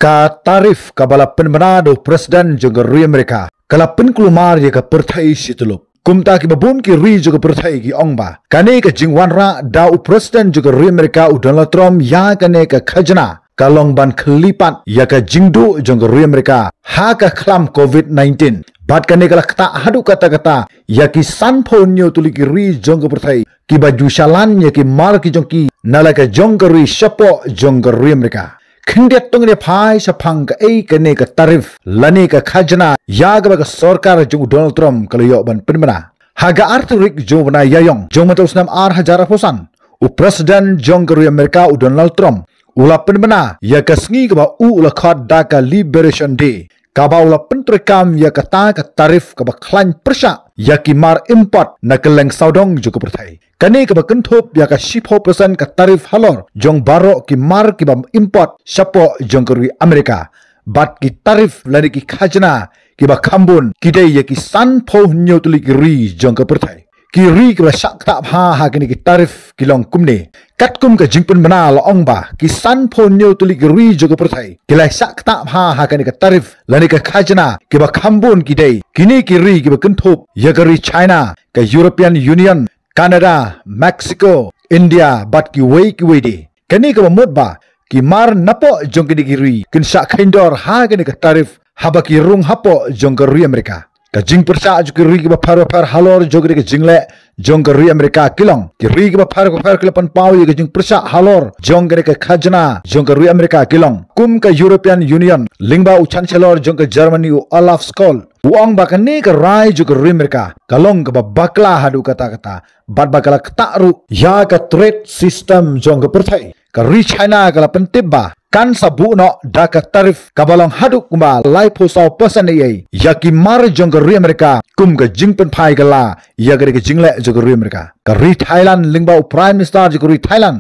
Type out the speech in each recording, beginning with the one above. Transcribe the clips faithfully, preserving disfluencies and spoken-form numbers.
Ka tarif kaba la pynbna da u President jong ka ri Amerika ka la pynkulmar ïa ka pyrthei shityllup. Kumta kiba bun ki ri jong ka pyrthei ki ong ba kane ka jingwanrah da u President jong ka ri Amerika u Donald Trump ïa kane ka khajna ka long ban khlipad ïa ka jingduh jong ka ri Amerika ha ka khlam covid nineteen. Bad kane ka la ktah haduh katta katta ïa ki sanphew hynñiew tylli ki ri jong ka pyrthei kiba ju shalan ïa ki mar ki jong ki na la ka jong ka ri shapoh jong ka ri Amerika. Khyndiat tang ne phai shaphang kaei kane ka tarif lane ka khajna ïa kaba ka sorkar jong u Donald Trump ka la ïoh ban pynbna. Ha ka ar tarik jong u bnai Ïaïong jong mynta u snem ar hajar arphew san, u President jong ka ri Amerika u Donald Trump u la pynbna ïa ka sngi kaba u la khot da ka Liberation Day, kaba u la pyntreikam ïa kata ka tarif kaba khlaiñ pyrshah ïa ki mar import na kylleng sawdong jong ka pyrthei. Kane kaba kynthup ïa ka shiphew percent ka tarif halor jong baroh ki mar kiba import shapoh jong ka ri Amerika. Bad ki tarif lane ki khajna kiba kham bun ki dei ïa ki sanphew hynñiew tylli ki ri jong ka pyrthei. Ki ri kiba shah ktah bha ha kine ki tarif ki long kumne. Katkum ka jingpynbna la ong ba ki sanphew hynñiew tylli ki ri jong ka pyrthei ki la shah ktah bha ha kine ki tarif lane ka khajna kiba kham bun ki dei kine ki ri kiba kynthup ïa ka ri China, ka European Union, Canada, Mexico, India bad kiwei kiwei de. Kane kaba mut ba ki mar napoh jong kine ki ri kin shah kheiñdor ha kane ka tarif haba ki rung hapoh jong ka ri Amerika. Ka jingpyrshah jong ki ri kiba pher bapher halor jong kane ka jingleh jong ka ri Amerika ki long. Ki ri kiba pher bapher ki la pynpaw ïa ka jingpyrshah halor jong kane ka khajna jong ka ri Amerika ki long. Kum ka European Union, lyngba u Chancellor jong ka Germany u Olaf Scholz, u ong ba kane ka rai jong ka ri Amerika ka long kaba bakla haduh katta katta bad ba ka la ktah ruh ïa ka trade system jong ka pyrthei. Ka ri China ka la pyntip ba kan sa buh noh da ka tarif kaba long haduh kumba laiphew saw percent ei ei ïa ki mar jong ka ri Amerika kum ka jingpynphai kylla ïa ka dei ka jingleh jong ka ri Amerika. Ka ri Thailand lyngba u Prime Minister jong ka ri Thailand,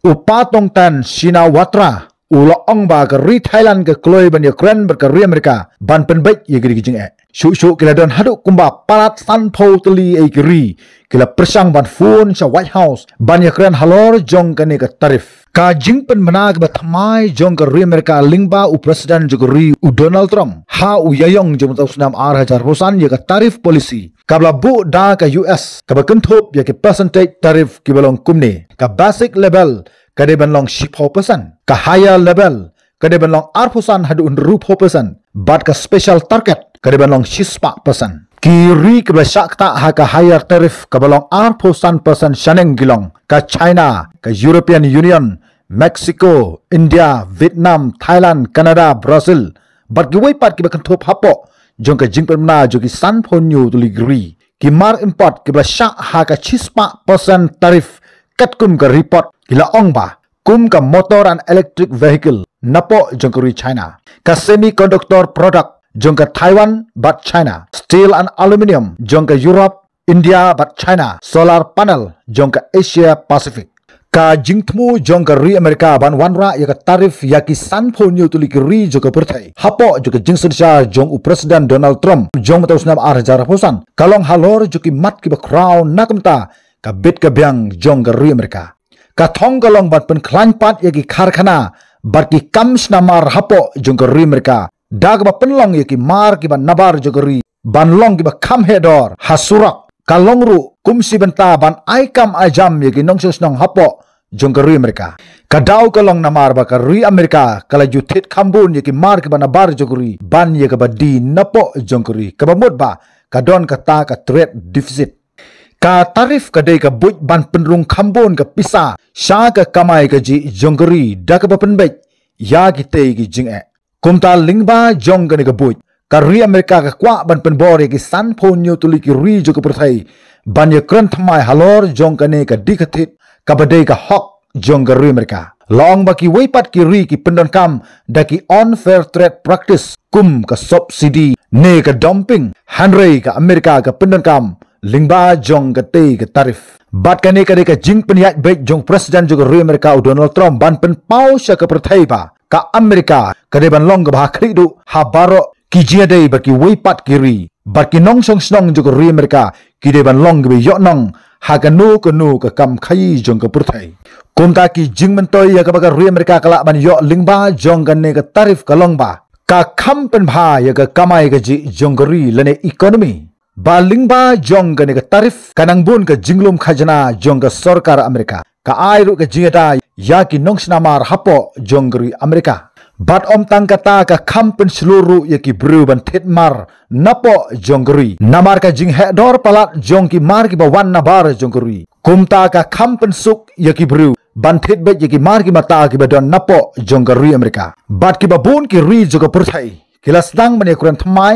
u Paetongtarn Shinawatra, u la ong ba ka ri Thailand ka kloi ban ïakren bad ka ri Amerika ban pynbeit ïa ka dei ka jingeh. Shuh shuh ki la don haduh kumba palat sanphew tylli ei ki ri ki la pyrshang ban phone sha White House ban ïakren halor jong kane ka tarif. Ka jingpynbna kaba thymmai jong ka ri Amerika lyngba u President jong ka ri u Donald Trump ha u Ïaïong jong mynta u snem ar hajar arphew san ïa ka tarif policy kaba la buh da ka U S kaba kynthup ïa ki percentage tarif kiba long kumne. Ka basic level ka dei ban long shiphew percent, ka higher level ka dei ban long arphew san haduh hynriewphew percent bad ka special target ka dei ban long shispah percent. Ki ri kiba shah ktah ha ka higher tarif kaba long arphew san percent shaneng ki long ka China, ka European Union, Mexico, India, Vietnam, Thailand, Canada, Brazil bad kiwei pat kiba kynthup hapoh jong ka jingpynbna jong ki sanphew hynñiew tylli ki ri. Ki mar import kiba shah ha ka shispah percent tarif katkum ka report ki la ong ba kum ka motor and electric vehicle napoh jong ka ri China, ka semiconductor product jong ka Taiwan bad China, steel and aluminium jong ka Europe, India bad China, solar panel jong ka Asia Pacific. Ka jingthmu jong ka ri Amerika ban wanrah ïa ka tarif ïa ki sanphew hynñiew tylli ki ri jong ka pyrthei hapoh jong ka jingsynshar jong u President Donald Trump jong mynta u snem ar hajar arphew san ka long halor jong ki mat kiba khraw na ka bynta ka bit ka biang jong ka ri Amerika. Ka thong ka long ban pynkhlaiñ pat ïa ki karkhana bad ki kam shna mar hapoh jong ka ri Amerika da kaba pynlong ïa ki mar kiba nabar jong ka ri ban long kiba kham heh dor ha surok. Ka long ruh kum shi bynta ban ai kam ai jam ïa ki nongshong shnong hapoh jong ka ri Amerika. Ka daw ka long namar ba ka ri Amerika ka la ju thied kham bun ïa ki mar kiba nabar jong ka ri ban ïa kaba die napoh jong ka ri, kaba mut ba ka don kata ka trade deficit. Ka tarif ka dei ka buit ban pynrung kham bun ka pisa sha ka kamai kajih jong ka ri da kaba pynbeit ïa kitei ki jingeh. Kumta lyngba jong kane ka buit, ka ri Amerika ka kwah ban pynbor ïa ki sanphew hynñiew tylli ki ri jong ka pyrthei ban ïakren thymmai halor jong kane ka die ka thied kaba dei ka hok jong ka ri Amerika. La ong ba kiwei pat ki ri ki pyndonkam da ki unfair trade practice kum ka subsidy ne ka dumping, hynrei ka Amerika ka pyndonkam lyngba jong katei ka tarif. Bad kane ka dei ka jingpynïaid beit jong President jong ka ri Amerika u Donald Trump ban pynpaw sha ka pyrthei ba ka Amerika ka dei ban long kaba ha khlieh duh ha baroh ki jingïadei bad kiwei pat ki ri bad ki nongshong shnong jong ka ri Amerika ki dei ban long kiba ïohnong ha kano kano ka kam khaïi jong ka pyrthei. Kumta ki jingmyntoi ïa kaba ka ri Amerika ka lah ban ïoh lyngba jong kane ka tarif ka long ba ka kham pynbha ïa ka kamai kajih jong ka ri lane economy. Ba lyngba jong kane ka tarif ka nang bun ka jinglum khajna jong ka sorkar Amerika. Ka ai ruh ka jingïada ïa ki nongshna mar hapoh jong ka ri Amerika. Bad ym tang kata, ka kham pynshlur ruh ïa ki briew ban thied mar napoh jong ka ri. Namar ka jingheh dor palat jong ki mar kiba wan nabar jong ka ri. Kumta ka kham pynsuk ïa ki briew ban thied beit ïa ki mar ki mata kiba don napoh jong ka ri Amerika. Bad kiba bun ki ri jong ka pyrthei ki la sdang ban ïakren thymmai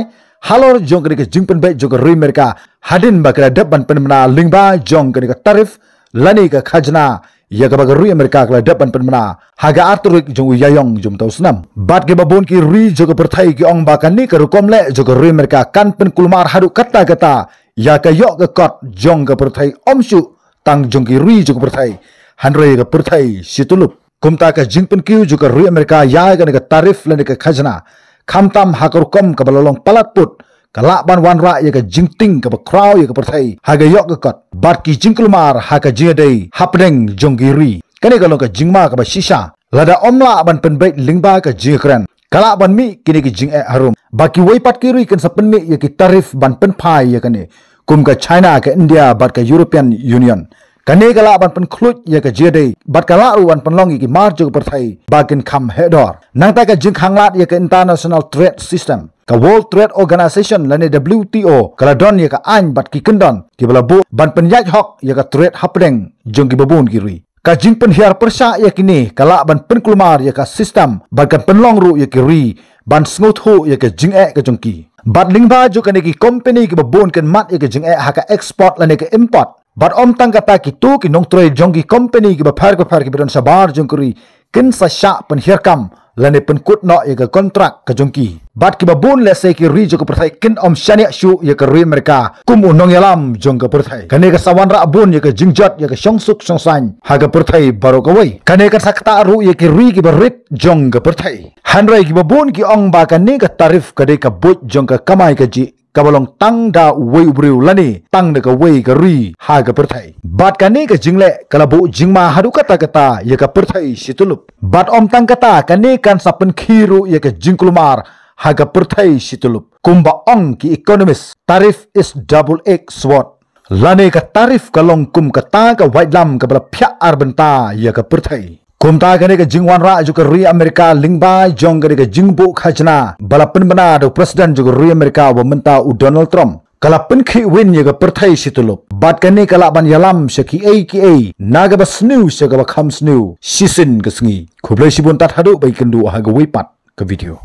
halor jong kane ka jingpynbeit jong ka ri Amerika hadien ba ki la dep ban pynbna lyngba jong kane ka tarif lane ka khajna ïa kaba ka ri Amerika ka la dep ban pynbna ha ka artarik jong u Ïaïong jong mynta u snem. Bad kiba bun ki ri jong ka pyrthei ki ong ba kane ka rukom leh jong ka ri Amerika kan pynkulmar haduh katta katta ïa ka ïoh ka kot jong ka pyrthei, ym shuh tang jong ki ri jong ka pyrthei, hynrei ïa ka pyrthei shityllup. Kumta ka jingpynkiew jong ka ri Amerika ïa kane ka tarif lane ka khajna, khamtam ha ka rukom kaba la long palat put, ka lah ban wanrah ïa ka jingtieng kaba khraw ïa ka pyrthei ha ka ïoh ka kot bad ki jingkulmar ha ka jingïadei hapdeng jong ki ri. Kane ka long ka jingma kaba shisha. Lada ym lah ban pynbeit lyngba ka jingïakren, ka lah ban mih kine ki jingeh harum. Ba kiwei pat ki ri kin sa pynmih ïa ki tarif ban pynphai ïa kane, kum ka China, ka India bad ka European Union. Kane ka lah ban pynkhluit ïa ka jingïadei bad ka lah ruh ban pynlong ïa ki mar jong ka pyrthei ba kin kham heh dor. Nangta ka jingkhanglad ïa ka International Trade System, ka World Trade Organization lane W T O, ka la don ïa ka aiñ bad ki kyndon kiba la buh ban pynïaid hok ïa ka trade hapdeng jong kiba bun ki ri. Ka jingpynhiar pyrshah ïa kine ka lah ban pynkulmar ïa ka system bad kan pynlong ruh ïa ki ri ban sngewthuh ïa ka jingeh ka jong ki. Bad lyngba jong kane ki company kiba bun kin mad ïa ka jingeh ha ka export lane ka import. Bad ym tang kata, kito ki nongtrei jong ki company kiba pher kiba pher kiba don shabar jong ka ri kin sa shah pynhiar kam lane pynkut noh ïa ka kontrak ka jong ki. Bad kiba bun lehse ki ri jong ka pyrthei kin ym shaniah shuh ïa ka ri Amerika kum u nongïalam jong ka pyrthei. Kane ka sa wanrah bun ïa ka jingjot ïa ka shongsuk shongsaiñ ha ka pyrthei baroh kawei. Kane ka sa ktah ruh ïa ki ri kiba rit jong ka pyrthei. Hynrei kiba bun ki ong ba kane ka tarif ka dei ka buit jong ka kamai kajih kaba long tang da uwei u briew lane tang da kawei ka ri ha ka pyrthei. Bad kane ka jingleh ka la buh jingma haduh katta katta ïa ka pyrthei shityllup. Bad ym tang kata, kane kan sa pynkhih ruh ïa ka jingkulmar ha ka pyrthei shityllup. Kumba ong ki economist, tariff is double-edged sword. Lane ka tarif ka long kum kata ka waitlam kaba la phiah ar bynta ïa ka pyrthei. Kumta kane ka jingwanrah jong ka ri Amerika lyngba jong kane ka jingbuh khajna ba la pynbna da u president jong ka ri Amerika uba mynta u Donald Trump, ka la pynkhih win ïa ka pyrthei shityllup. Bad kane ka lah ban ïalam sha kiei kiei, na kaba sniew sha kaba kham sniew shisien ka sngi. Khublei shibun tad haduh ba ïakynduh ha kawei pat ka video.